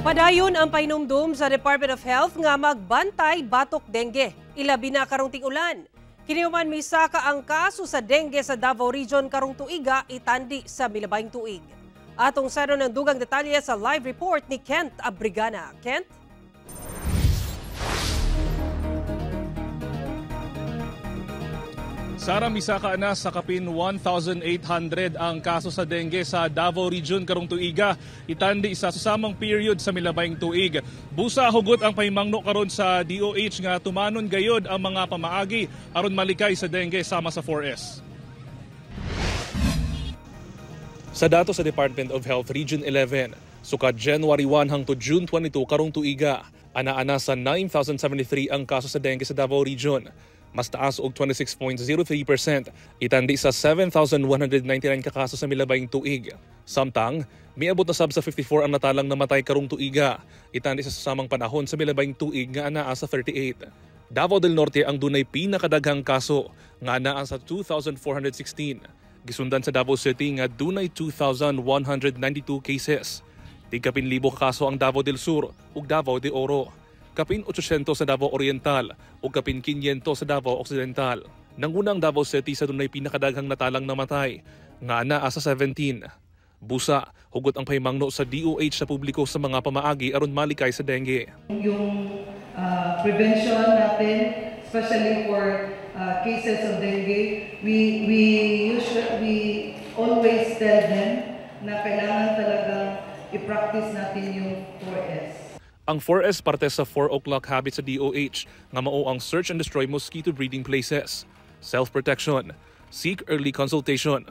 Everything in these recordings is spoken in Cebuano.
Padayon ang pahinumdum sa Department of Health nga magbantay batok dengue, ilabi na karong ting-ulan. Kini human misaka ang kaso sa dengue sa Davao Region karong tuiga itandi sa milabayng tuig. Atong saro ng dugang detalye sa live report ni Kent Abrigana. Kent? Sara, misaka na sa kapin 1,800 ang kaso sa dengue sa Davao Region karong tuiga, itandi sa susamang period sa milabayng tuig. Busa hugot ang pahimangno karon sa DOH nga tumanon gayod ang mga pamaagi aron malikay sa dengue sama sa 4S. Sa dato sa Department of Health Region 11, sukad January 1 hangtod June 22 karong tuiga, ana-ana sa 9,073 ang kaso sa dengue sa Davao Region. Mas taas og 26.03%, itandi sa 7,199 ka kaso sa milabayng tuig. Samtang, miabot na sab sa 54 ang natalang namatay karong tuiga, itandi sa susamang panahon sa milabayng tuig nga anaa sa 38. Davao del Norte ang dunay pinakadaghang kaso nga anaa sa 2,416. Gisundan sa Davao City nga dunay 2,192 cases. Tigkapin libo ka kaso ang Davao del Sur ug Davao de Oro. Kapin 800 sa Davao Oriental o kapin 500 sa Davao Occidental. Nanguna ang Davao City sa dunay pinakadaghang natalang namatay, nga naa sa 17. Busa, hugot ang pahimangno sa DOH sa publiko sa mga pamaagi aron malikay sa dengue. Yung prevention natin, especially for cases of dengue, we always tell them na kailangan talagang i-practice natin yung 4S. Ang 4S parte sa 4 o'clock habit sa DOH nga mao ang search and destroy mosquito breeding places, self-protection, seek early consultation,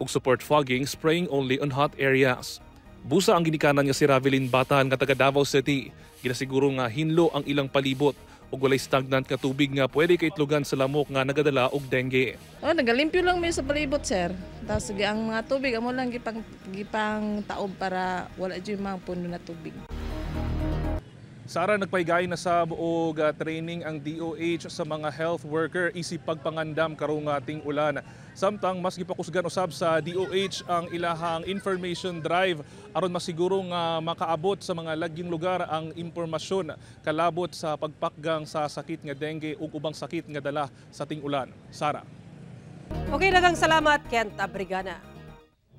ug support fogging, spraying only on hot areas. Busa ang ginikanan nga si Ravelin Batan nga taga Davao City, ginasiguro nga hinlo ang ilang palibot ug walay stagnant nga tubig nga pwede kaitlogan sa lamok nga nagadala og dengue. Oh, nagalimpyo lang mi sa palibot, sir. Tapos ang mga tubig amo lang gipang taob para wala jud mga puno na tubig. Sara, nagpaygay na sab og training ang DOH sa mga health worker isip pagpangandam karong ting ulan. Samtang mas gipakusgan usab sa DOH ang ilahang information drive aron masiguro nga makaabot sa mga lagyong lugar ang impormasyon kalabot sa pagpakgang sa sakit nga dengue ug ubang sakit nga dala sa ting-ulan. Sara. Okay, daghang salamat, Kent Abrigana.